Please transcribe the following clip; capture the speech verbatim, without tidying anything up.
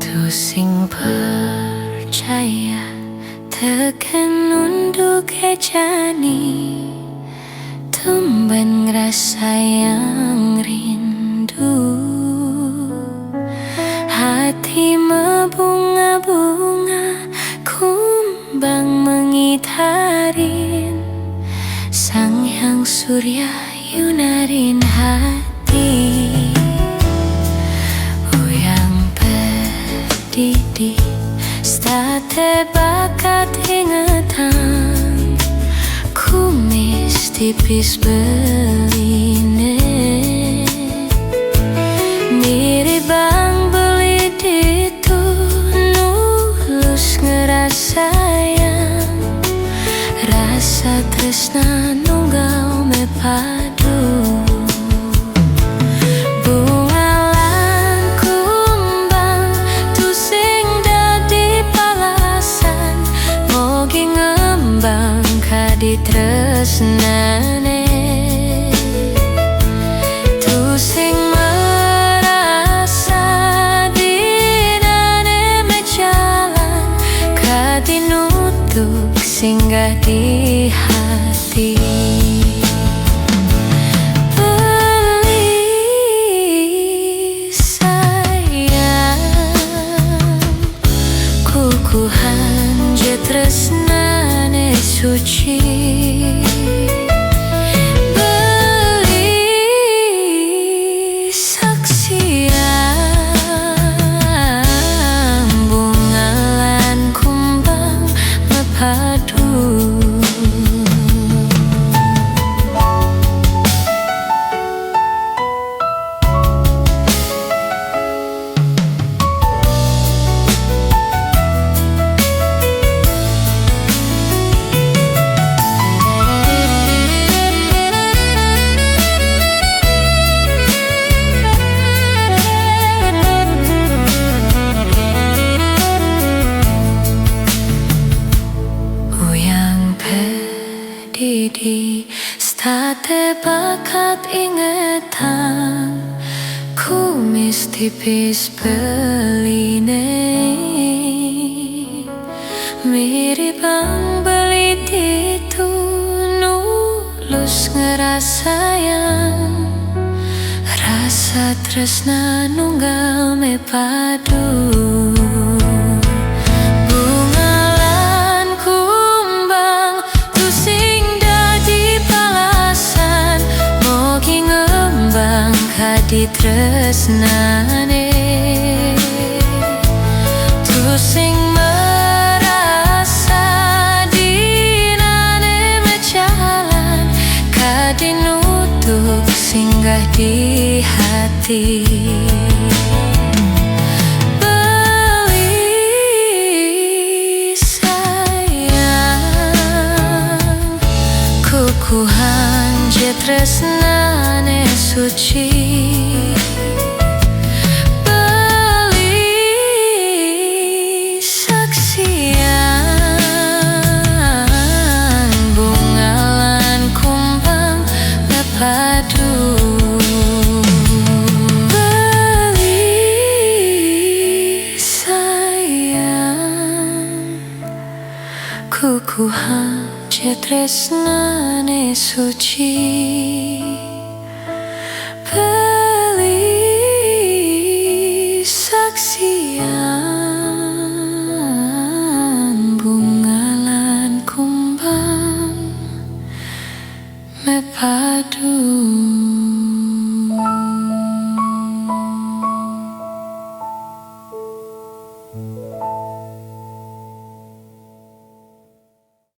Tusing percaya teken unduk ejani, tumben ngrasayang rindu. Hati mebunga-bunga, kumbang mengitarin, Sang Hyang Surya yunarin hati. Uyang pedidi, state bakat ingetan, kumis tipis beline. Miribang beli ditu, nulus ngerasayang, rasa tresna nunggal mepadu. Bunga lan kumbang, tusing dadi palasan, mogi ngembang kadi tresnane. Tusing merasa dinane mejalan, kadi nutuk singgah di hati. Beli sayang, kukuhan je tresnane suci. Beli saksian, bunga lan kumbang mepadu. Uyang pedidi, state bakat ingetan, kumis tipis beline. Miribang beli ditu, nulus ngerasayang, rasa tresna nunggal mepadu. Bunga lan kumbang, tusing dadi palasan, mogi ngembang kadi tresnane. Tusing merasa dinane mejalan, kadi nutuk singgah di hati. Beli sayang, kukuhan je tresnane suci. Beli saksian, bunga lan kumbang mepadu. Beli sayang, kukuhan je tresnane suci. Beli saksian, bunga lan kumbang mepadu.